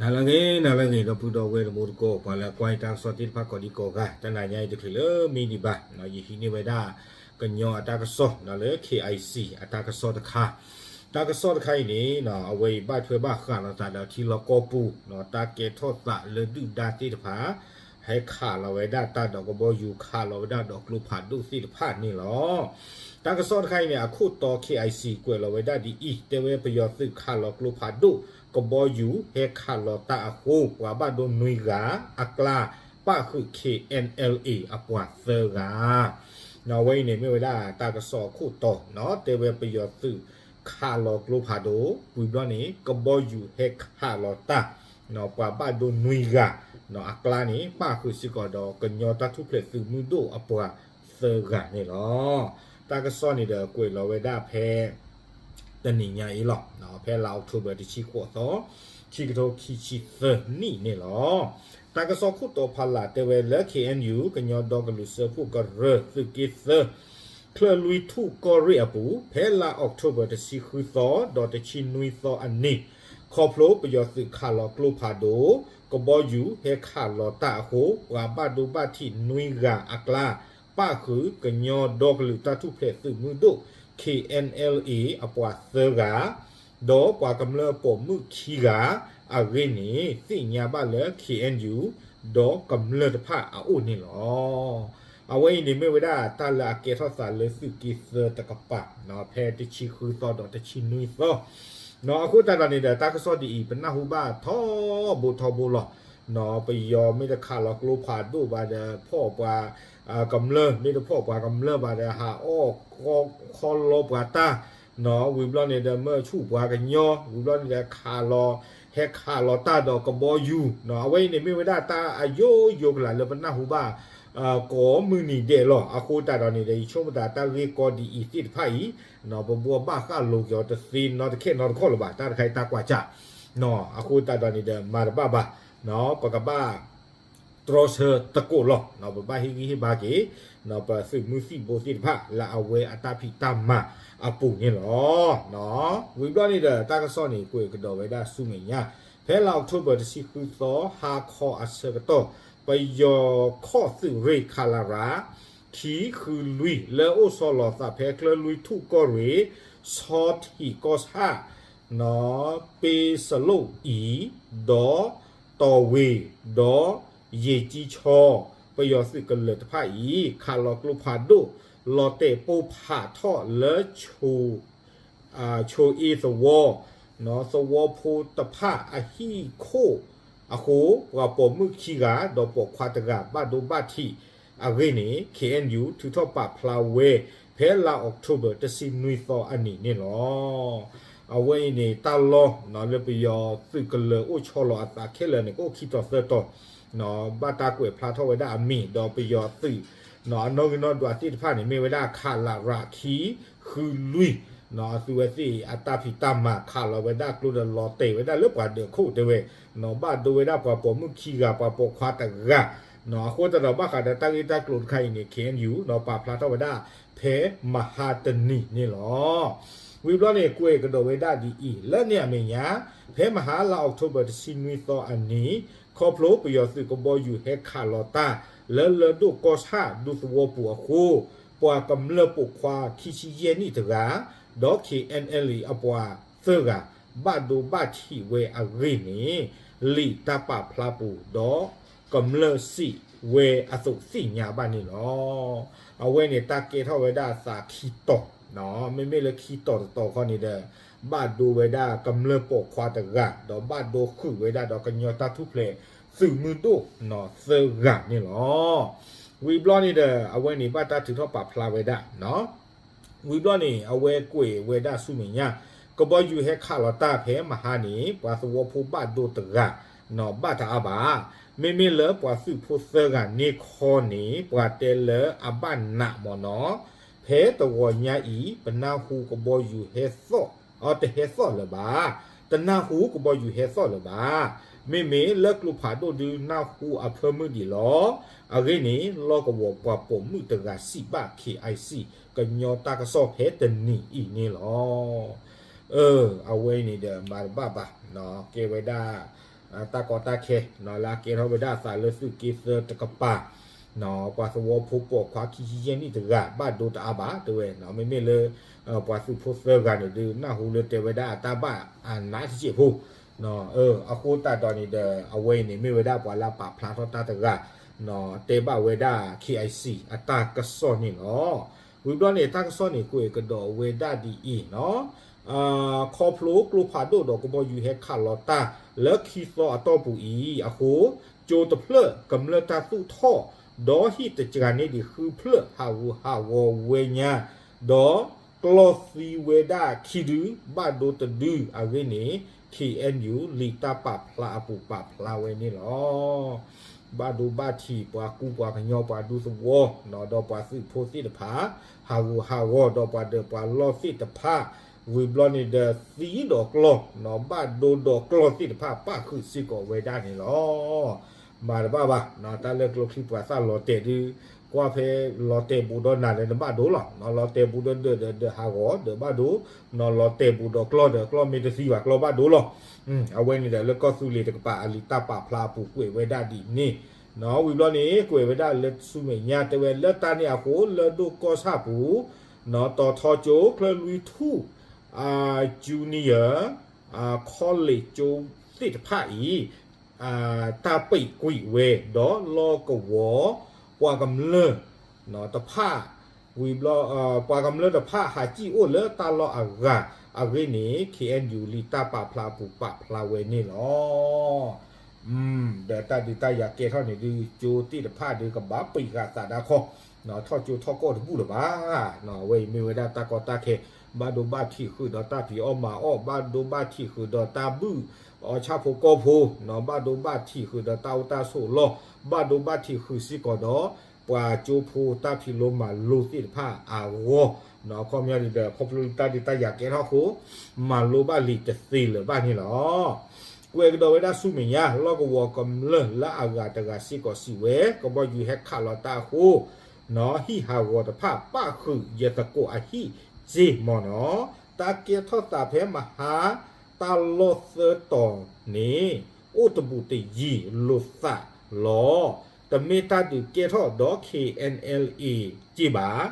ဟါလၢအဂ့ၤ နၤလၢအဂ့ၤ ဒီပုၢ်ဒီဝဲၢ်တံၤသကိး ပှၤလၢကွၢ်ယတၢ်ကစီၣ်သ့ၣ်တဖၣ်ကိးဒံကိးဂၤ တနၤညါအံၤတချုးလၢမံဒံးဘၣ် ယဟံးန့ၢ်ဝဲဒၣ် ကညီအတၢ်ကစီၣ် လၢ K I C အတၢ်ကစီၣ်တခါ, တၢ်ကစီၣ်တခါအံၤန့ၣ် အဝဲအံၤဘၣ်ထွဲဘၣ်ဃးလိာ်သးဒီးထံလီၢ်ကီၢ်ပူၤ တၢ်ကဲထီၣ်သးလၢဒုၣ်ဒါသ့ၣ်တဖၣ် ဟဲခးလီၤဝဲဒၣ်တၢ်ဒီးကဘီယူၤ ခးလီၤဝဲဒၣ်ဒီးကျိဖးဒိၣ်သ့ၣ်တဖၣ်န့ၣ်လီၤ. တၢ်ကစီၣ်တခါအံၤန့ၣ် အခိၣ်တီ K I C ကွဲးလီၤဝဲဒၣ်ဒ်အံၤ တဲဝဲပယီၤသုးခးလီၤကျိဖးဒိၣ် ကဘီယူၤဟဲခးလီၤတၢ်အဃိ ပှၤဘၣ်ဒိနွံဂၤ အကျါ ပၣ်ဃုာ် K N L A အပှၤသၢဂၤ အဝဲအံၤန့ၣ်မ့ၢ်ဝဲဒၣ်တၢ်ကစီၣ်အခိၣ်တီ တဲဝဲပယီၤသုးခးလီၤကျိဖးဒိၣ် ဝံၤဘျီန့ၣ် ကဘီယူၤဟဲခးလီၤတၢ် ပှၤဘၣ်ဒိနွံဂၤ အကျါန့ၣ် ပၣ်ဃုာ်စ့ၢ်ကီးဒီးကညီတၢ်ထူၣ်ဖျဲးသုးမုၢ်ဒိၣ်အပှၤသၢဂၤန့ၣ်လီၤ. တၢ်ကစီၣ်န့ၣ်ဒီးကွဲးလီၤဝဲဒၣ်ဖဲ တနံၤညါအံၤလီၤ. ဖဲလါ October တဆံဃိးသီ ခံကထိခံဆံသၢနံၣ်န့ၣ်လီၤ. တၢ်ကစီၣ်ခိၣ်တီဖီလာ်တဲဝဲလၢ K N U ကညီဒီကလုာ်စၢဖှိၣ်ကရၢ သုးက့သၢ ချၢၣ်လွံၢ်ထူၣ်ကီၢ်ရ့ၣ်အပူၤ ဖဲလါ October တဆံဃုသီ ဒီးတဆံနွံသီအနံၤ ခီဖျိပယီၤသုးခးလီၤကျိဖးဒိၣ် ကဘီယူၤဟဲခးလီၤတၢ်အဃိ ပှၤဘၣ်ဒိဘၣ်ထံးနွံဂၤအကျါ ပၣ်ဃုာ်ကညီဒီကလုာ်တၢ်ထူၣ်ဖျဲးသုးမုၢ်ဒိၣ် K N L A အပှၤသၢဂၤ ဒီးပှၤကမျၢၢ်ပိာ်မုၣ်ခံဂၤ အဂ့ၢ်န့ၣ် သ့ၣ်ညါဘၣ်လၢ K N U ဒီးကမျၢၢ်တဖၣ်အအိၣ်န့ၣ်လီၤ. အဝဲအံၤန့ၣ်မ့ၢ်ဝဲဒၣ်တၢ်လၢအကဲထီၣ်သးလၢသုးက့သၢတကပၤ ဖဲတဆံဃုသီဒီးတဆံနွံသီ အဃိသတးဒီးန့ၣ်ဒီး တၢ်ကစီၣ်ဒ်အံၤ ပနၢ်ဟူဘၣ်ထီဘိထီဘိလီၤ. ပယီၤမ့ၢ်တခးလီၤကျိဖးဒိၣ်ဘၣ်ဒီး ဖီၣ်ပှၤကမျၢၢ် မ့ၢ်တဖီၣ်ပှၤကမျၢၢ်ဘၣ်ဒီး ဟးအီၣ်ခီလီပှၤတၢ် ဝံၤဘျီန့ၣ်ဒီး မၢဆူၣ်ပှၤကညီ ဝံၤဘျီန့ၣ်ဒီး ခးလီၤ ဟဲခးလီၤတၢ်ဒီးကဘီယူၤ အဝဲအံၤန့ၣ်မ့ၢ်ဝဲဒၣ်တၢ်အယိယိကလးလၢပနၢ်ဟူဘၣ် ကိးမုၢ်နံၤဒဲးလီၤ. အဃိသတးဒီးန့ၣ်ဒီး ယဆိကမိၣ်သးတၢ်ဂ့ၢ်ကီဒ်အံၤသ့ၣ်တဖၣ်အံၤ ပဘှီဘၣ်ဃးလိာ်က့ၤအီၤတသ့နီတခဲနီတခီၣ်လၢၤဘၣ် တၢ်တခါအံၤတၢ်ကွၢ်စၢ် အဃိသတးဒီးန့ၣ်ဒီး မၤတဘၣ်ဘၣ် ပကဘၣ် တြီဆၢသကိးလီၤ. ပဘၣ်ဟ့ၣ်ဂံၢ်ဟ့ၣ်ဘါက့ၤ ပသုးမုၢ်သံၣ်ဘိသ့ၣ်တဖၣ်လၢအဝဲအတၢ်ဖံးတၢ်မၤအပူၤန့ၣ်လီၤ. ဝံၤဘျီန့ၣ်ဒီး တၢ်ကစီၣ်န့ၣ် ကွဲးကဒီးဝဲဒၣ်ဆူမဲာ်ညါ ဖဲလါ October တဆံဃုသီ ဟါခီအဆၢကတီၢ် ပယီၤခီၣ်သုးရ့ၣ် ခလရ ခံဃုလွံၢ် လၢအိၣ်ဆီလီၤသးဖဲချၢၣ်လွံၢ်ထူၣ်ကီၢ်ရ့ၣ် ဆီထံးကီၢ်ဆၣ် ပ့စလိၣ်အံၤ ဒီးတီၢ်ဝ့ၤ ဒီးယ့ၢ်ကၠံဆီ ပယီၤသုးကလၢၤတဖၣ်အံၤ ခးလီၤကျိဖးဒိၣ် လီၤတဲာ်ပိၢ်ဖးထီၣ်လၢ ဆိအ့သဝီ သဝီဖိတဖၣ်အဟံၣ်ခိၣ်အဃိ ပှၤပိာ်မုၣ်ခံဂၤ ဒီးပိာ်ခွါတဂၤ ဘၣ်ဒိဘၣ်ထံးအဂ့ၢ်န့ၣ် K N U ထုးထီၣ်ပာ်ဖျါဝဲ ဖဲလါ October တဆံနွံသီအနံၤန့ၣ်လီၤ. အဝဲအံၤန့ၣ် တၢ်လီၢ်လၢပယီၤသုးကလၢၤအိၣ်ဆီလီၤအသးခဲလၢာ်န့ၣ် ကအိၣ်ခံတီၤသၢတီၤ ဘၣ်တၢ်ကွဲးဖျါထီၣ်ဝဲဒၣ်အမံၤ ဒီးပယီၤသုး အနီၣ်ဂံၢ်နီၣ်ဒွးသ့ၣ်တဖၣ်န့ၣ် မ့ၢ်ဝဲဒၣ် ခလရ ခံဃုလွံၢ် အသုဝဲသ့ၣ်အတၢ်ဖံးတၢ်မၤ ခးလီၤဝဲဒၣ်ကျိဒီးလီၤတဲာ်ဝဲဒၣ်လၢပှၤဒၢးခိၣ်တဲဝဲ ဘၣ်ဒိဝဲဒၣ်ပှၤပိာ်မုၣ်ခံဂၤ ပှၤပိာ်ခွါတဂၤ အဃိသတးဒီးဘၣ်ဃးဒီးတၢ်ဂ့ၢ်တၢ်ကျိၤတခါအံၤန့ၣ် K N U ပာ်ဖျါထီၣ်ဝဲဒၣ်ဖဲမဟါတနံၤန့ၣ်လီၤ. ဝံၤဘျီန့ၣ် ကွဲးကဒီးဝဲဒၣ်ဒ်အံၤ လၢန့ၣ်အမဲာ်ညါ ဖဲမဟါလါ October တဆံနွံသီအနံၤ ခီဖျိပယီၤသုးကဘီယူၤဟဲခးလီၤတၢ် လၢလၢၢ်ဒိၣ်ကီၢ်ဆၣ်ဒူသဝီပူၤအဃိ ပှၤကမျၢၢ်ပိာ်ခွါခံဆံယဲၢ်နံၣ်တဂၤ ဒီး K N L A အပှၤသၢဂၤ ဘၣ်ဒိဘၣ်ထံးဝဲအဂ့ၢ်န့ၣ် လံာ်တၢ်ပာ်ဖျါပူၤ ဒီးကမျၢၢ်စံးဝဲအသိးသ့ၣ်ညါဘၣ်န့ၣ်လီၤ. အဝဲန့ၣ်တၢ်ကဲထီၣ်ဝဲဒၣ်အသးခံတီၤ မ့မ့ၢ်လၢခံတီၤတတီၤခီန့ၣ်ဒီး ဘၣ်ဒိဝဲဒၣ်ကမျၢၢ်ပိာ်ခွါတဂၤ ဒီးဘၣ်ဒိဃုာ်ဝဲဒၣ်ဒီးကညီတၢ်ထူၣ်ဖျဲးသုးမုၢ်ဒိၣ်သၢဂၤန့ၣ်လီၤ. ဝံၤဘျီန့ၣ်ဒီး အဝဲန့ၣ်ဘၣ်တၢ်ထုးထီၣ်ပာ်ဖျါဝဲဒၣ် ဝံၤဘျီန့ၣ် အဝဲကွဲးဝဲဒၣ်ဆူမဲာ်ညါ ကဘီယူၤဟဲခးလီၤတၢ်ဖဲမဟါန့ၣ် ပှၤသဝီဖိဘၣ်ဒိတဂၤ ဘၣ်တအါဘၣ်. မ့မ့ၢ်လၢပှၤသုးဖိသၢဂၤန့ၣ်ခီန့ၣ် ပှၤတဲလၢအဘၣ်နးမ့ၢ်နီၤ ဖဲတဂီၤညါအံၤ ပနၢ်ဟူကဘီယူၤဟဲသီၣ် အတဟဲသီၣ်လၢၤဘၣ်. တနၢ်ဟူကဘီယူၤဟဲသီၣ်လၢၤဘၣ်. မ့မ့ၢ်လၢကျိဖးဒိၣ်ဒုးနၢ်ဟူအဖၢမုၢ်ဒံးလီၤ. အဂ့ၢ်န့ၣ် လီၢ်ကဝီၤပှၤပိာ်မုၣ်တဂၤစံးဘၣ် K I C ကညီတၢ်ကစီၣ်ဖဲတနံၤအံၤန့ၣ်လီၤ. အဝဲအံၤန့ၣ်ဒီးမၤတဘၣ်ဘၣ် ကဲဝဲဒၣ် တၢ်ကီတၢ်ခဲ လၢအကဲထီၣ်ဝဲဒၣ်အသးလၢသုးက့သၢတကပၤ ပှၤသဝီဖိပိာ်ခွါခံဆံယဲၢ်နံၣ်တဂၤ ဘၣ်ဒိတအါဘၣ် တဲဝဲ မ့မ့ၢ်လၢ ပှၤသုးဖိသၢဂၤန့ၣ်ဒုး နၢ်ဟူလၢတဲဝဲဒၣ်အတၢ်ဘၣ်အနးတစဲးဖိ အဃိသတးဒီးန့ၣ်ဒီး အဝဲအံၤန့ၣ် မ့ၢ်ဝဲဒၣ်ပှၤလၢအပာ်ဖျါထီၣ်တၢ်တဂၤ တဲဘၣ်ဝဲဒၣ် K I C အတၢ်ကစီၣ်န့ၣ်လီၤ. ဝံၤဘျီန့ၣ် တၢ်ကစီၣ်န့ၣ် ကွဲးကဒီးဝဲဒၣ်ဒ်အံၤနီၤ ခီဖျိကျိဖးဒိၣ်ဒီးကဘီယူၤဟဲခးလီၤတၢ် လၢခံသီအတီၢ်ပူၤအံၤအဃိ ကၠိတဖျၢၣ်ကမျၢၢ်တၢ်သူၣ်ထီၣ် ဒီးဟံၣ်တစှၤန့ၢ်ဒံးဃုဖျၢၣ်ဟးဂူာ်ဟးဂီၤဝဲညါ ဒီးကျီၢ်သံဝဲဒၣ်ခံဒု ဘၣ်ဒိတဒုအဂ့ၢ်န့ၣ် K N U လံာ်တၢ်ပာ်ဖျါအပူၤပာ်ဖျါဝဲန့ၣ်လီၤ. ဘၣ်ဒိဘၣ်ထံးပှၤကူပှၤကညီပှၤဒူသဝီ ဒီးပှၤသုးဖိသ့ၣ်တဖၣ် ဟးဂူာ်ဟးဂီၤဒီးပှၤဒၢးပှၤလီၢ်သ့ၣ်တဖၣ် ဝံၤဘျီန့ၣ်ဒီးသံဒီးကျီၢ် ဘၣ်ဒိဒီးကျီၢ်သ့ၣ်တဖၣ်ပၣ်ဃုာ်စ့ၢ်ကီးဝဲဒၣ်န့ၣ်လီၤ. မၤတဘၣ်ဘၣ် တၢ်လၢကျိချံပှၤသၣ်လီၤတဲာ်ဒုး ကွၢ်ဖဲလီၤတဲာ်ဘူးဒီးနၤလၢနဘၣ်ဒိလီၤ. လီၤတဲာ်ဘူးဒီးဒၢးဒီးဒၢးဟးဂီၤ ဒၢးဘၣ်ဒိ လီၤတဲာ်ဘူးဒီးကျီၢ်ဒီးကျီၢ်မ့ၢ်တသံဘၣ်ကျီၢ်ဘၣ်ဒိလီၤ. အဝဲန့ၣ်ဒီးလၢကီၢ်သူလ့ၤတကပၤအလံာ်တၢ်ပာ်ဖျါအပူၤကွဲးဝဲဒၣ်ဒ်န့ၣ် ဝံၤဘျီန့ၣ် ကွဲးဝဲဒၣ်လၢဆူမဲာ်ညါတဲဝဲလၢတၢ်န့ၣ်အဃိ လၢဒိၣ်ကီၢ်ဆၣ်ပူၤ တီၤထီကၠိ ချၢၣ်လွံၢ်ထူၣ် Junior College ကၠိသ့ၣ်တဖၣ်အံၤ တၢ်ပံးကွံာ်ဝဲဒီးလီၢ်ကဝီၤ ပှၤကမျၢၢ်တဖၣ် ဝံၤဘျီ ပှၤကမျၢၢ်တဖၣ်ဟးစံၣ်အိၣ်လၢတၢ်လီၢ်အဂၤအဂ့ၢ်န့ၣ် K N U လံာ်တၢ်ပာ်ဖျါအပူၤပာ်ဖျါဝဲန့ၣ်လီၤ. ဒီးတၢ်ဒုးတၢ်ယၤကဲထီၣ်န့ၣ်ဒုး ကၠိသ့ၣ်တဖၣ်ဒုးကဘၣ်ပံးဃာ်သးဒၣ်ခီ ထီၣ်ကၠိထီၣ်ကီၢ်တဘူၣ်လၢၤဘၣ်. အဝဲအံၤမ့ၢ်ဝဲဒၣ်တၢ်ကီတၢ်ခဲ ဘၣ်ဒိဘၣ်ထံးဃုာ်ဒီးတၢ်ဖံးအီၣ်မၤအီၣ် ဘၣ်ဒိဘၣ်ထံးဃုာ်ဒီးတၢ်ဘုၣ်အီၣ်ဆၣ်ဖိကီၢ်ဖိ ဘၣ်ဒိဘၣ်ထံးဃုာ်ဒီးတၢ်အိၣ်တၢ်ဆိးအလီၢ် ဘၣ်ဒိဘၣ်ထံးဃုာ်စ့ၢ်ကီးဒီး ပှၤကၠိဖိတၢ်ဖံးလိမၤလိသ့ၣ်တဖၣ်အဂီၢ် အခီပညီန့ၣ်ဒီး ခီဖျိလၢတၢ်ဒုးတၢ်ယၤကဲထီၣ်အဃိ မၤလိဘၣ်လံာ်တသ့လၢၤဘၣ်န့ၣ်လီၤ. ကွဲးကဒီးဝဲဒၣ်ဆူမဲာ်ညါ လီၢ်ကဝီၤကမျၢၢ်လၢအဂၤတဂၤစ့ၢ်ကီးစံးဝဲ ကဘီယူၤဟဲခးလီၤတၢ်အဃိ ဟံၣ်ဟးဂီၤတဖၣ်ပၣ်ဃုာ်ယသကိးအဟံၣ်စ့ၢ်မီၢ်နီၤ တၢ်ကဲထီၣ်သးဖဲမဟါ တၢ်လီၢ်သၢတီၤန့ၣ် အိၣ်တဘူးတယံၤလိာ်သးလီၤ. တမ့ၢ်တၢ်ဒုးကဲထီၣ်ဒီး K N L A က့ဘၣ်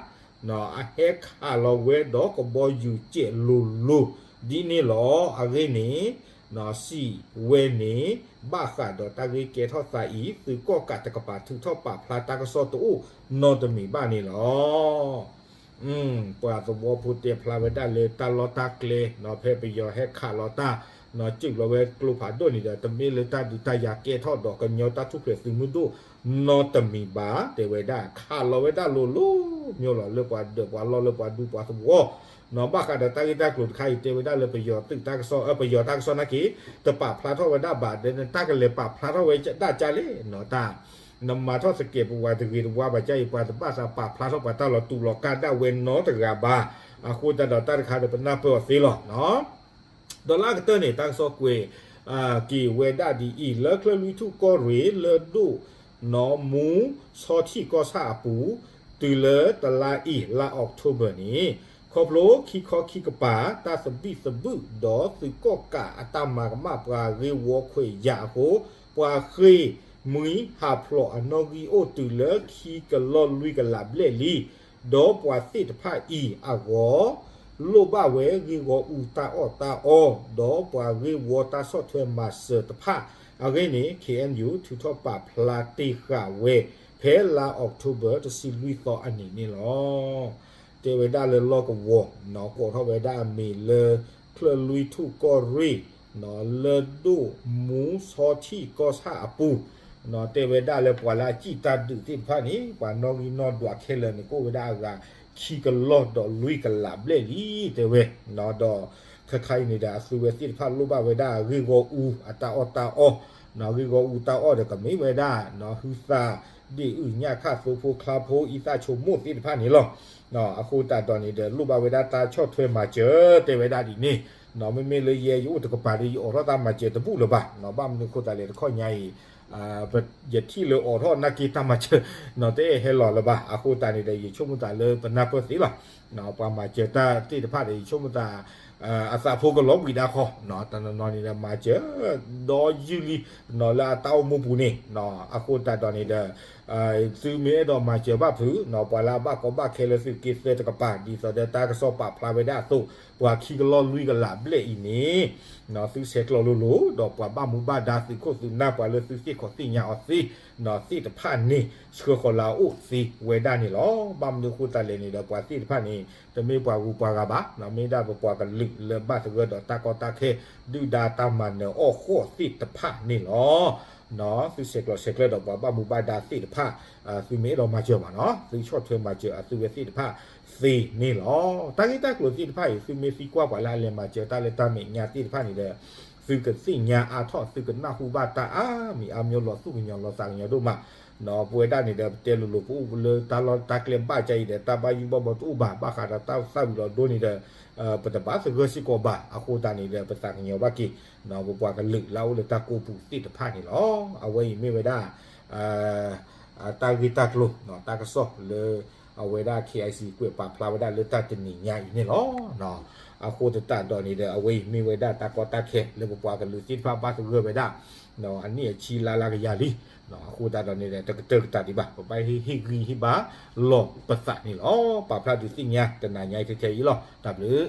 အဟဲခးလီၤဝဲဒီးကဘီယူၤစဲးလိၤလိၤ ဒ်န့ၣ်လီၤ. အဂ့ၢ်န့ၣ် စံးဝဲန့ၣ် ဘၣ်ဃးဒီးတၢ်ဂ့ၢ်ကဲထီၣ်သးအံၤ သုးကီၣ်ကးတကပၤ ထုးထီၣ်ပာ်ဖျါတၢ်ကစီၣ်တအိၣ်နီတမံၤဘၣ်န့ၣ်လီၤ. ပှၤသဝီဖိတဲဖျါဝဲဒၣ်လၢတၢ်လီၢ်တၢ်ကျဲ ဖဲပယီၤဟဲခးလီၤတၢ် စူးလီၤဝဲကျိဖးဒိၣ်န့ၣ်ဒီး တမ့ၢ်လၢတၢ်ဒုးတၢ်ယၤကဲထီၣ်ဒီးကညီတၢ်ထူၣ်ဖျဲးသုးမုၢ်ဒိၣ်နီတမံၤဘၣ် တဲဝဲဒၣ် ခးလီၤဝဲဒၣ်လိၤလိၤ မ့ၢ်လီၤလၢပှၤဒၢးပှၤလီၢ်လၢပှၤဒူပှၤသဝီ ဘၣ်ဃးဒီးတၢ်ဂ့ၢ်တၢ်ကျိၤတခါအံၤ တဲဝဲဒၣ်လၢပယီၤသုးတၢ်ကစီၣ် ပယီၤတၢ်ကစီၣ်နာ်က့ တပာ်ဖျါထီၣ်ဝဲဒၣ်ဘၣ် ဒီးနတၢ်ကလဲၤပာ်ဖျါထီၣ်ဝဲဒၣ်ကလဲၣ်နီၤ တၢ် နမၤထီၣ်သကဲးပဝးတဂ့ၤတဝါဘၣ်ကါအံၤ ပှၤတဘၣ်သးပာ်ဖျါထီၣ်ပှၤတၢ်လီၤတူာ်လီၤကာ်ဒၣ်ဝဲနီတဂၤဘၣ်. အဃိသတးဒီးတၢ်တခါဒီးပနၢ်ပၢၢ်အီၤသ့လီၤ. ဒီးလၢအကတၢၢ်န့ၣ် တၢ်ကစီၣ်ကွဲး က့ၤဝဲဒၣ်ဒ်အံၤ လၢချၢၣ်လွံၢ်ထူၣ်ကီၢ်ရ့ၣ် လၢဒိၣ်နီၢ်မူဆီထံၣ်ကီၢ်ဆၣ်အပူၤ တုၤလၢတလါအံၤ လါအီးကထိဘၢၣ်န့ၣ် ခီဖျိခံခီခံကပၤ တၢ်သဘံၣ်သဘုၣ်ဒီးသုးကီၣ်ကးအတၢ်မၤကမၣ်ပှၤဂ့ၢ်ဝီခွဲးယာ်အဃိ ပှၤဃ့ၢ်မှံဟးဖျိးအနီၣ်ဂံၢ်အိၣ်တုၤလၢခံကလီၢ်လွံၢ်ကလးဘျဲၣ်လံ. ဒီးပှၤသ့ၣ်တဖၣ်အံၤအဂီၢ် လိၣ်ဘၣ်ဝဲဂ့ၢ်ဂီၢ်အူတၢ်အီၣ်တၢ်အီ ဒီးပှၤဂ့ၢ်ဝီတၢ်ဆီၣ်ထွဲမၤစၢၤတဖၣ် အဂ့ၢ်န့ၣ် K N U ထုးထီၣ်ပာ်ဖျါတ့ၢ်ဃာ်ဝဲ ဖဲလါအီးကထိဘၢၣ် တဆံလွံၢ်သီအနံၤန့ၣ်လီၤ. တဲဝဲဒၣ်လၢလီၢ်ကဝီၤ ကိးထီၣ်ဝဲဒၣ်အမံၤလၢ ချၢၣ်လွံၢ်ထူၣ်ကီၢ်ရ့ၣ် လၢဒိၣ်မူဆီထံၣ်ကီၢ်ဆၣ်အပူၤ တဲဝဲဒၣ်လၢပှၤလၢအစံၣ်တၢ်ဒုးသ့ၣ်တဖၣ်န့ၣ် ပှၤနီၣ်ဂံၢ်နီၣ်ဒွးခဲလၢာ်န့ၣ် ကအိၣ်ဝဲဒၣ်အဂၤခံကလီၢ်ဒီးလွံၢ်ကလးဘျဲၣ်လံ တဲဝဲ ဒီးခဲခါအံၤန့ၣ်ဒီး အသုဝဲသ့ၣ်တဖၣ်လိၣ်ဘၣ်ဝဲဒၣ်ဂ့ၢ်ဂီၢ်အူအတၢ်အီၣ်တၢ်အီ ဂ့ၢ်ဂီၢ်အူတၢ်အီၣ်ဒီးကမ့ၢ်ဝဲဒၣ် ဟုသး ဒ့ၣ်အုၣ်ညၣ်ခၣ်သိဖိချါဖိအံသၣ်ဆိကမိၣ်သ့ၣ်တဖၣ်န့ၣ်လီၤ. အဃိသတးဒီးန့ၣ်ဒီး လိၣ်ဘၣ်ဝဲဒၣ်တၢ်ဆီၣ်ထွဲမၤစၢၤ တဲဝဲဒၣ်ဒ်န့ၣ် မ့မ့ၢ်လၢယဲယအိၣ်တကပၤဒီး ယအိးထီၣ်တၢ်မၤစၢၤတဘူၣ်လၢၤဘၣ်. ဘၣ်မနုၤအဃိသတးလဲၣ် တခီညါအံၤ ယထံၣ်လၢအိးထီၣ်နာ်က့တၢ်မၤစၢၤ တအဲၣ်ဟဲလီၤလၢၤဘၣ်. အဃိသတးန့ၣ်ဒီး ယဆိကမိၣ်သးလၢပနၢ်ပၢၢ်သ့လီၤ. ပှၤမၤစၢၤတၢ်သ့ၣ်တဖၣ်ဒီး ယဆိကမိၣ်သး အသးဖိကလီၤဘှံးဒၣ်ခီ, တနီၤနီၤန့ၣ်ဒီး မၤစၢၤဒီးယုၢ်လံ လၢအတၢ်အိၣ်မူပူၤန့ၣ်, အဃိသတးဒီးန့ၣ်ဒီး သုမ့ၢ်အဲၣ်ဒိးမၤစၢၤဘၣ်ဖုး ပှၤလၢအဘၣ်ကီဘၣ်ခဲလၢသုးက့သၢတကပၤ ဒ်သိးဒီးတၢ်ကစီၣ်ပာ်ဖျါဝဲဒၣ်အသိး ပှၤခံကလီၢ်လွံၢ်ကလးဘျဲၣ်အံၤန့ၣ် သုဆဲးကျိးလိၤလိၤ ဒီးပှၤဘၣ်မူဘၣ်ဒါသုးခိၣ်သုးနၢ် ပှၤလၢသုသ့ၣ်ခီၣ်သ့ၣ်ညါအီၤသ့ သ့ၣ်တဖၣ်န့ၣ် ဆှၢဃီၤလၢအအိၣ်သ့ဝဲဒၣ်န့ၣ်လီၤ. ဘၣ်မနုၤအဃိသတးလဲၣ်န့ၣ်ဒီး ပှၤသ့ၣ်တဖၣ်န့ၣ် တမ့ၢ်ပှၤဂုၤပှၤဂၤဘၣ်, မ့ၢ်ဒၣ်ပပှၤကလုာ်လၢဘၣ်သဂၢၢ်ဒီးတၢ်ကီတၢ်ခဲ ဒုၣ်ဒါတၢ်မၤနၢၤအီၣ်ဃီၣ်သ့ၣ်တဖၣ်န့ၣ်လီၤ. သုဆဲးကျိးဆဲးကျၢဒီးပှၤဘၣ်မူဘၣ်ဒါသ့ၣ်တဖၣ် သုမ့ၢ်အဲၣ်ဒိးမၤစၢၤဘၣ်နီၤ သုဆီၣ်ထွဲမၤစၢၤအသုဝဲသ့ၣ်တဖၣ်သ့န့ၣ်လီၤ. တၢ်ဂ့ၢ်တၢ်ကျိၤသ့ၣ်တဖၣ်အံၤ သုမ့ၢ်သံကွၢ်ပှၤလၢအလဲၤမၤစၢၤတၢ်လၢတၢ်မဲာ်ညါသ့ၣ်တဖၣ်န့ၣ်ဒီး သုကသ့ၣ်ညါအါထီၣ် သုကနၢ်ဟူဘၣ်တၢ်အါမံၤအါမျိၤ လီၤသူၣ်ကညီၤလီၤသးကညီၤဒိၣ်မး, ပဝဲဒၣ်န့ၣ်ဒီး ပတဲလိၤလိၤ ပအိၣ်လၢတၢ်လီၢ်တၢ်ကျဲဘၣ်ကါအံၤဒီး တၢ်ဘၣ်ယုၢ်ဘၣ်ဘီတအိၣ်ဘၣ်, ဘၣ်ဃးဒီးတၢ်သၣ်ဝံၤလီၤဒိန့ၣ်ဒီး ပတဘၣ်သဂၢၢ်စ့ၢ်ကီးဘၣ်. အဃိသတးန့ၣ်ဒီး ပသးကညီၤဘၣ်က့ၤ ပပှၤကလုာ်လၢအအိၣ်လၢတၢ်ကိးပူၤသ့ၣ်တဖၣ်န့ၣ်လီၤ. အဝဲအံၤမ့ၢ်ဝဲဒၣ် တၢ်ဂ့ၢ်တၢ်ကျိၤ တၢ်ကစီၣ်လၢ အဝဲဒၣ် KIC ကွဲးပာ်ဖျါဝဲဒၣ်လၢတၢ်တနံၤညါအံၤန့ၣ်လီၤ. အဃိသတးဒီးန့ၣ်ဒီး အဝဲအံၤမ့ၢ်ဝဲဒၣ်တၢ်ကီတၢ်ခဲလၢပပှၤကလုာ်သ့ၣ်တဖၣ်ဘၣ်သဂၢၢ်ဝဲဒၣ် အနံၣ်အဆံလါလါကယၤလံ. အဃိသတးဒီးန့ၣ်ဒီး တကတၢၢ်ကတၢၢ်ဒံးဘၣ် ပဘၣ်ဟ့ၣ်ဂံၢ်ဟ့ၣ်ဘါလီၤပသးန့ၣ်လီၤ. ပာ်ဖျါဒုးသ့ၣ်ညါတနၤညါအံၤထဲထဲအံၤလီၤ. တၢ်ဘျုး